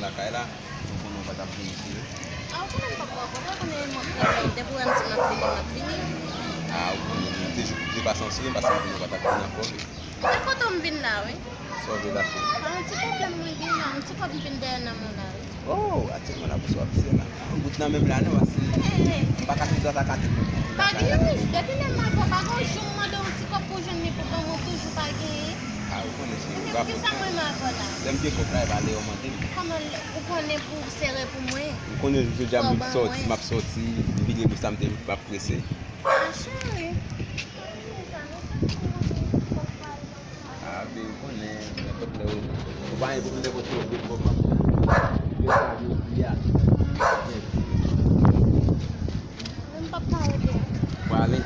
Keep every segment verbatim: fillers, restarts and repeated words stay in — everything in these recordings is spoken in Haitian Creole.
nan lakay la. Ou konnen ou pa t ap vini, cheri. A, ou konnen m p ap ba w kòb la, ou konnen mwen travay. Depi w wè m di m ap vini, m ap vini. A, ou konnen, m te jis vle pase yon ti ren, paske m konnen ou pa t ap vini ankò, wi. Mwen kontan m vin la, wi. Sa w vle la, cheri? A, yon ti pwoblèm mwen gen la, yon ti kòb m vin dèyè nan men w la, wi. Oh, aktyèlman la, pou sa w ap di la. Yon goud nan menm la, non, paske m pa ka sot atake moun. Pa gen, wi. Depi lè m avè w, pa gen yon jou m mande w yon ti kòb pou w jwenn li pou ban mwen, toujou pa genyen. A, ou konnen, cheri, ou pa fouti. Kisa mwen menm avè w la? Lè m gen kòb la, e pa lè yo mande m. Kòman l, ou konnen pou w sere pou mwen? M konnen jodi a m sòti, m ap sòti, m vide pou sa m te, m ap prese. A, cheri. Ou pa gen pwoblèm, nenpòt ki lòt de fòm ap fè. Yo sa yo di a. Men m p ap ka rete. Ou ale.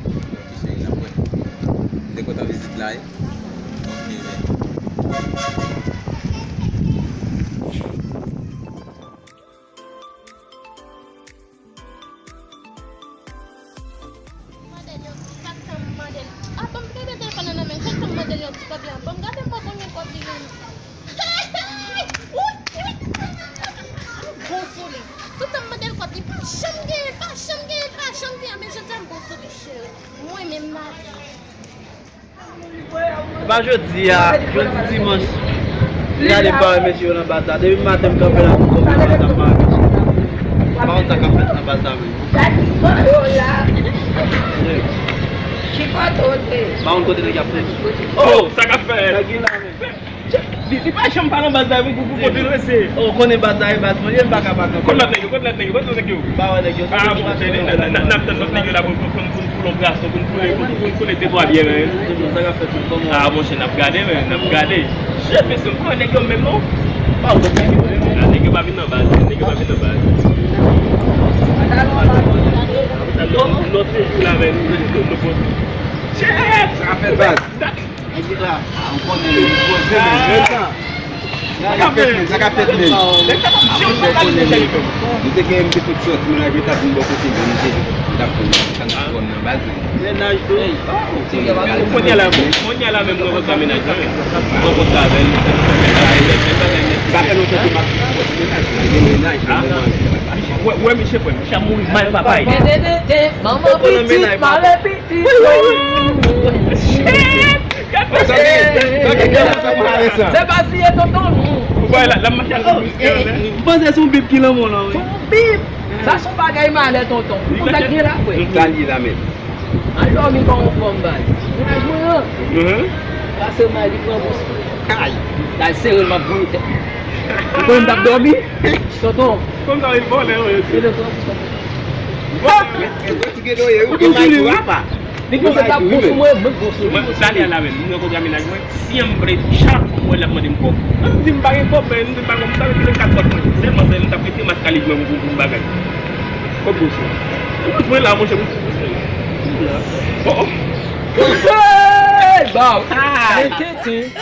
Ok, cheri, n ap wè. M te kontan vizit la, wi. Ok, men. Mande l yon ti, chak tan m mande l. A, ban m gade telefòn nan nan men m, chak tan m mande l yon ti kòb, li a ban m gade, m pa konn yon kòb li genyen. Hey, hey! Wout, wout! M bon sou li. Tout tan m mande l kòb, li pa janm genyen, pa janm genyen, pa janm genyen. Men jodi a m bon sou li, cheri. Mwen menm, mari. Se pa jodi a, jodi dimanch. Gade pa wè mesye yo nan baz la. Depi maten m kanpe la pou kòb nan baz la, m pa wè mesye. M pa konn sa k ap fèt nan baz la menm. M pa konn kote nèg y ap fèt. Oh, sa k ap fèt? Nèg yo la menm. Li, li pa janm pa nan baz la, wi, pou, pou kote l rete. Ou konnen baz la, e baz mwen ye, m pa ka pa kanpe. Kot lòt nèg yo, kot lòt nèg yo, kot lòt nèg yo? M pa wè nèg yo. Ah, bon, n, n, n, n ap tann lòt nèg yo la pou, pou, pou, pou lòt gason, pou n koule, pou, pou n koule de twa byè, men. Sa k ap fèt, kòman? Ah, monchè, n ap gade, men, n ap gade. Jezi, mesye, m pa wè nèg yo menm, non. M pa wè nèg yo menm. Ah, nèg yo pa vin nan baz, nèg yo pa vin nan baz. Lòt, lòt jou la, men, nou, nou, nou, nou, shit! Sa k ap fèt, baz? Nèg la, ou konnen li poze, men. Sa k ap fèt, men? Sa k ap fèt, men? Mwen fè konnen, men. Nou te gen, m te fout sòti, men lè yo t ap vin bò kote, men nou te, nou t ap konn sa n t ap konn nan baz, men. Mennaj tou. Kounye a la, kounye a la menm, nou rankontre mennaj la, men. Rankontre avè l. Sa fè lontan ke m ap fout sòti mennaj, men gen mennaj, men mennaj. Wè, wè, misye, frè, misye ap mouri mal, papa. Manman pitit, mare pitit. Wi, wi, wi. Shit! Gade sa. Se pa siye tonton. Ou wè la, l ap mache ak yon miskè, men. M panse se yon bib ki lanmò la, wi. Se yon bib. Sa se yon bagay malè, tonton. Ou konn sa k gen la, frè? Sa li la menm. Al dòmi pa yon fòm, baz. Mennaj mwen an. Pase mal, li pran bous. Kay. L al sere l, m ap voye tèt. Ou konnen m t ap dòmi? Tonton. Kòm sa, li vòlè, wi. Se le pran bous, tonton. Vòlè, wi. Ou gen mayi tou, apa? Li panse l t ap bon sou mwen, mwen k bon sou li. Mwen, talè a la menm, m rankontre ak mennaj mwen, si m vle, chak fwa m wè l, l ap mande m kòb. Mwen m di m pa gen kòb, men m di m pa gen kòb, m ta retire kat kòb mwen. Sèlman, sèlman m t ap retire maskaliz mwen pou, pou, pou m bagay. Kòb bous la. Kòb bous mwen la, monchè, m, m, m la. Oh, oh. Hey, Bob! Ah! Hey, Tintin!